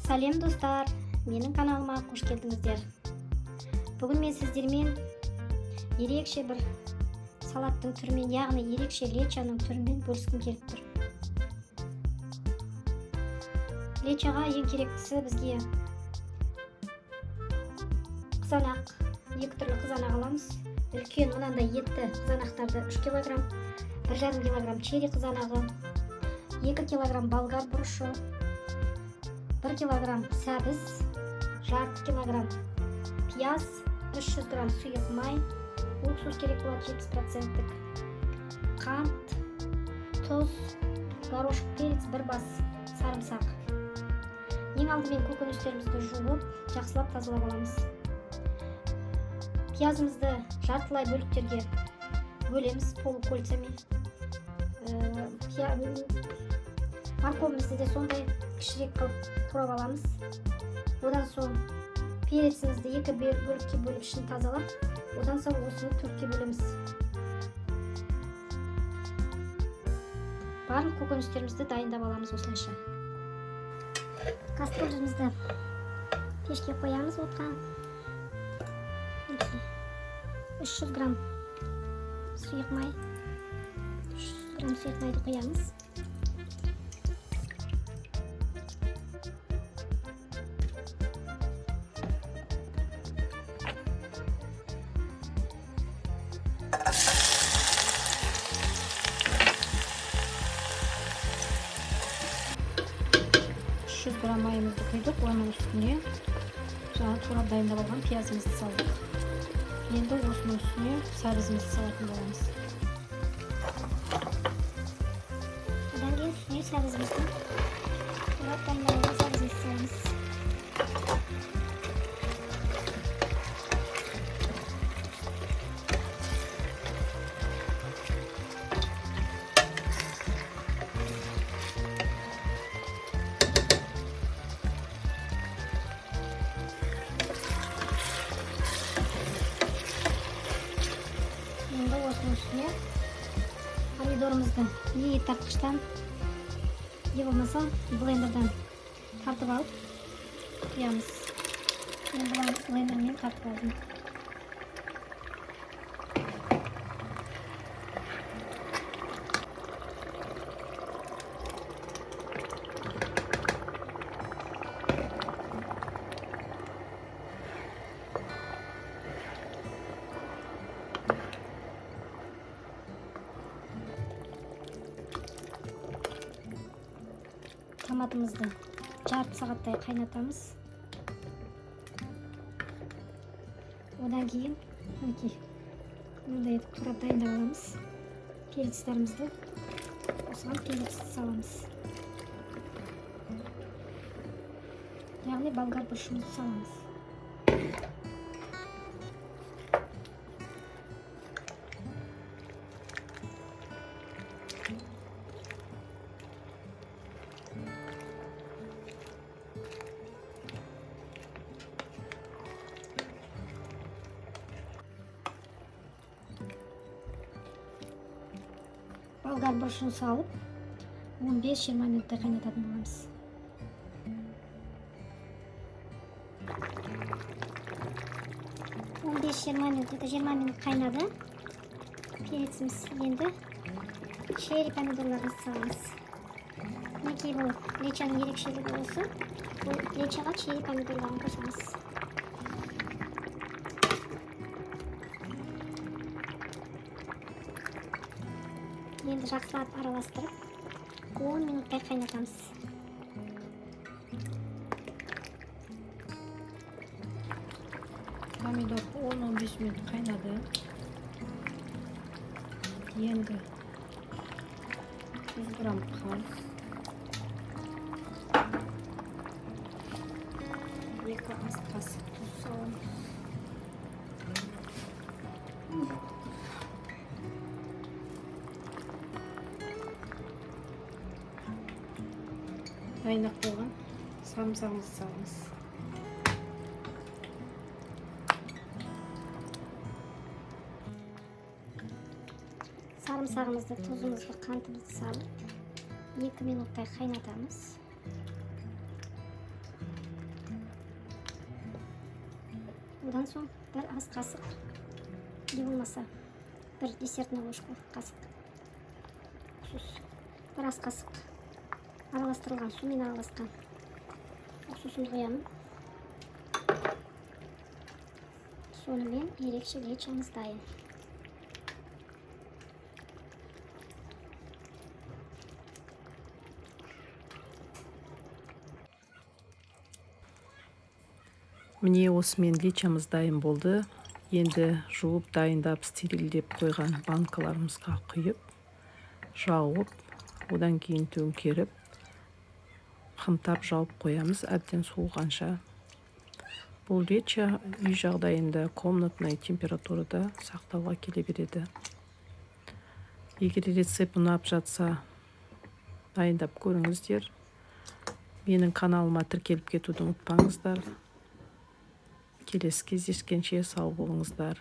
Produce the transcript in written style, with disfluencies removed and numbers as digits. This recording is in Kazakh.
Сәлем, достар! Менің каналыма қош келдіңіздер. Бүгін мен сіздермен ерекше бір салаттың түрімен, яғни ерекше лечаның түрімен бөліскім келіп тұр. Лечаға ең керектісі бізге қызанақ. Екі түрлі қызанақ аламыз. Үлкен мынандай етті қызанақтарды 3 килограмм, 1,5 килограмм черри қызанағы, 2 килограмм болгар бұрышы, 1 килограмм сәбіз, жарты килограмм пияз, 300 грамм сұйық май, уксус керек болады 70 проценттік, қант, тұз, горошек перец, бір бас сарымсақ. Ең алдымен көкөністерімізді жуып, жақсылап тазалап аламыз. Пиязымызды жартылай бөліктерге бөлеміз, полукольцами. Морковімізді де сондай кішірек қылып турап аламыз. Одан соң перецімізді екі бөлікке бөліп, ішін тазалап, одан соң осыны төртке бөлеміз. Барлық көкөністерімізді дайындап аламыз осылайша. Кастрюлімізді пешке қоямыз, отқа. Мінекей, 300 грамм сұйық май, 300 грамм сұйық майды құямыз. 300 грамм майымызды құйдық. Оның үстіне жаңа турап дайындап алған пиязымызды салдық. Енді осының үстіне сәбізімізді салатын боламыз. Одан кейін үстіне сәбізімізді, турап дайындап алған сәбізімізді саламыз. Енді осының үстіне помидорымызды не ет тартқыштан, не болмаса блендерден тартып алып құямыз. Мен блендермен тартып алдым. Томатымызды жарты сағаттай қайнатамыз. Одан кейін, мінекей, мындай етіп турап дайындап аламыз перецтерімізді. Осыған перецті саламыз, яғни болгар бұрышымызды саламыз. Болгар бұрышын салып, 15-20 минуттай қайнататын боламыз. 15-20 минут, это 20 минут қайнады переціміз. Енді черри помидорларымызды саламыз. Мінекей, бұл лечаның ерекшелігі осы: бұл лечаға черри помидорларын қосамыз. Енді жақсылап араластырып, 10 минуттай қайнатамыз. Помидор 10-15 минут қайнады. Енді 100 грамм қант, 2 ас қасық тұз саламыз. Дайындап қойған сарымсағымызды саламыз. Сарымсағымызды, тұзымызды, қантымызды салып, 2 минуттай қайнатамыз. Одан соң бір ас қасық, не болмаса бір десертный ложка қасық уксус, бір ас қасық араластырылған, сумен араласқан уксусымды құямын. Сонымен ерекше лечомыз дайын. Міне, осымен лечомыз дайын болды. Енді жуып, дайындап, стерилдеп қойған банкаларымызға құйып, жауып, одан кейін төңкеріп, қымтап жауып қоямыз әбден суығанша. Бұл лечо үй жағдайында комнатный температурада сақтауға келе береді. Егер рецепт ұнап жатса, дайындап көріңіздер. Менің каналыма тіркеліп кетуді ұмытпаңыздар. Келесі кездескенше сау болыңыздар.